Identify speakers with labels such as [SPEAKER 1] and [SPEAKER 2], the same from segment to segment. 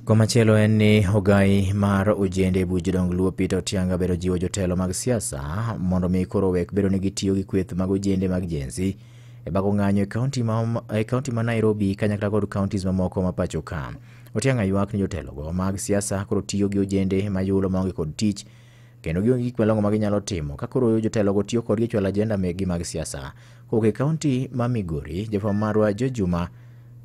[SPEAKER 1] Komachielo en ni ogai mar ojende buch jodong Luo Peter Otianga bedo jiwo jotelo mag siasa mondo mi koro wek bedo ni gitiyo gi kweth mag ojende mag Gen Z e bago ng'anyo e kaunti ma Nairobi kanyakla kod counties mamoko ma pacho ka. Otianga ywak ni jotelogo mag siasa koro tiyo gi ojende mayulo maonge kod tich kendo gionge gik malong'o ma ginyalo timo ka koro jotelogo tiyo kodgi e chwalo ajenda mekgi mag siasa. Kowuok e kaunti ma Migori, jafwambo marwa George Juma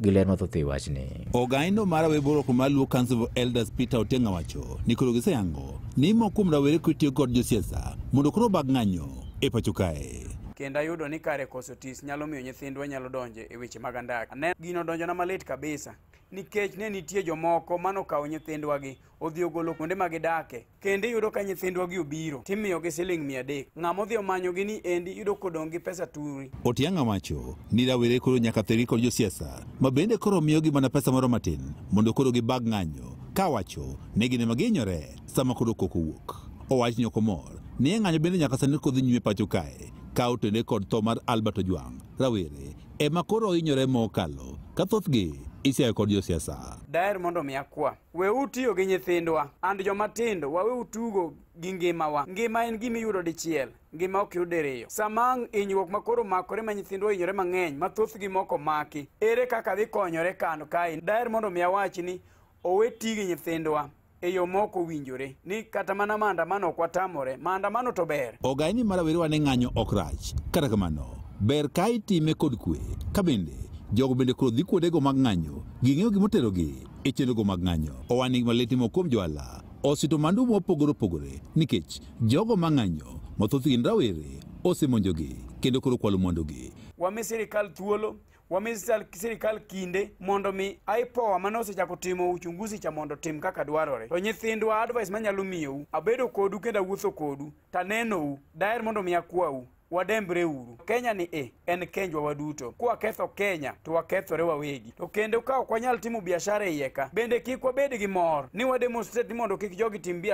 [SPEAKER 1] gi ler mathoth e wachni.
[SPEAKER 2] Ogaino mar Aweboro mar Luo Council of Elders Peter Otianga wacho ni koro giseyango ni moko kuom rawere kitiyo kod josiasa mondo koro obag ng'anyo e pacho kae.
[SPEAKER 3] Kendo ayudo ni kare koso tich nyalo miyo nyithindwa nyalo donje e weche mag andaki. Ne gino donjona malit kabisa nikech ne nitie jomoko manokawo nyithindwa gi odhi ogolo kuonde ma gidake, kendo iyudo ka nyithindwa gi obiro timiyogi siling 300. Ng'ama odhi omanyogi ni endi iyudo kodong' gi pesa turi.
[SPEAKER 2] Otianga wacho ni rawere koro nyaka theri kod josiasa ma bende koro miyogi mana pesa moro matin mondo koro gibag ng'anyo kawacho ni gin ema gihinyore sama koro koko wuok. Owach ni ok omor ni e ng'anyo bende nyaka sani kodhi nyime pacho kae ka otene kod tho mar Albert Ojwang. Rawere ema koro ohinyore mokalo ka thothgi isiayo kod josiasa.
[SPEAKER 3] Daher mondo mi akwa, weuru tiyo gi nyithindwa and joma tindo, waweuru tugo gi ngimawa. Ngima en gima iyudo dichiel, ngima ok yud diriyo. Sama ang' hinyruok ma koro omakore ma nyithindwa ohinyore mang'eny ma thothgi moko omaki, ere kaka dhi konyore kano kae? Daher mondo mi awach ni owe ti gi nyithindwa e yo mok owinjore, ni kata mana maandamano ok watamore, maandamano to ber.
[SPEAKER 2] Ogaini mar rawerewa ne ng'anyo ok rach, kata kamano ber ka itime kod kwe, ka bende jogo bende koro dhi kuondego mag ng'anyo ging'eyo gimoterogi e chenrogo mag ng'anyo. Owani malit ni moko kuom johala osito mwandu mopogore opogore nikech jogo mang'anyo ma thothgi gin rawere osemonjogi kendo koro kwalo mwandugi.
[SPEAKER 3] Wami sirikal thuolo, wami sirikal kinde mondo mi IPOA mane osechako timo uchunguzi cha mondo tim kaka dwarore. To nyithindwa, advice manyalo miyou, abedo kodu kendo awuotho kodu, tanenou, daher mondo mi akwau, wadembre uru. Kenya ni e en kenjwa waduto. Kwaketho Kenya to wakethore wawegi. To kendo ka ok wanyal timo biashara e iye ka, bende kik wabed gi mor ni wa demonstrate ni mondo kik jogi tim biashara.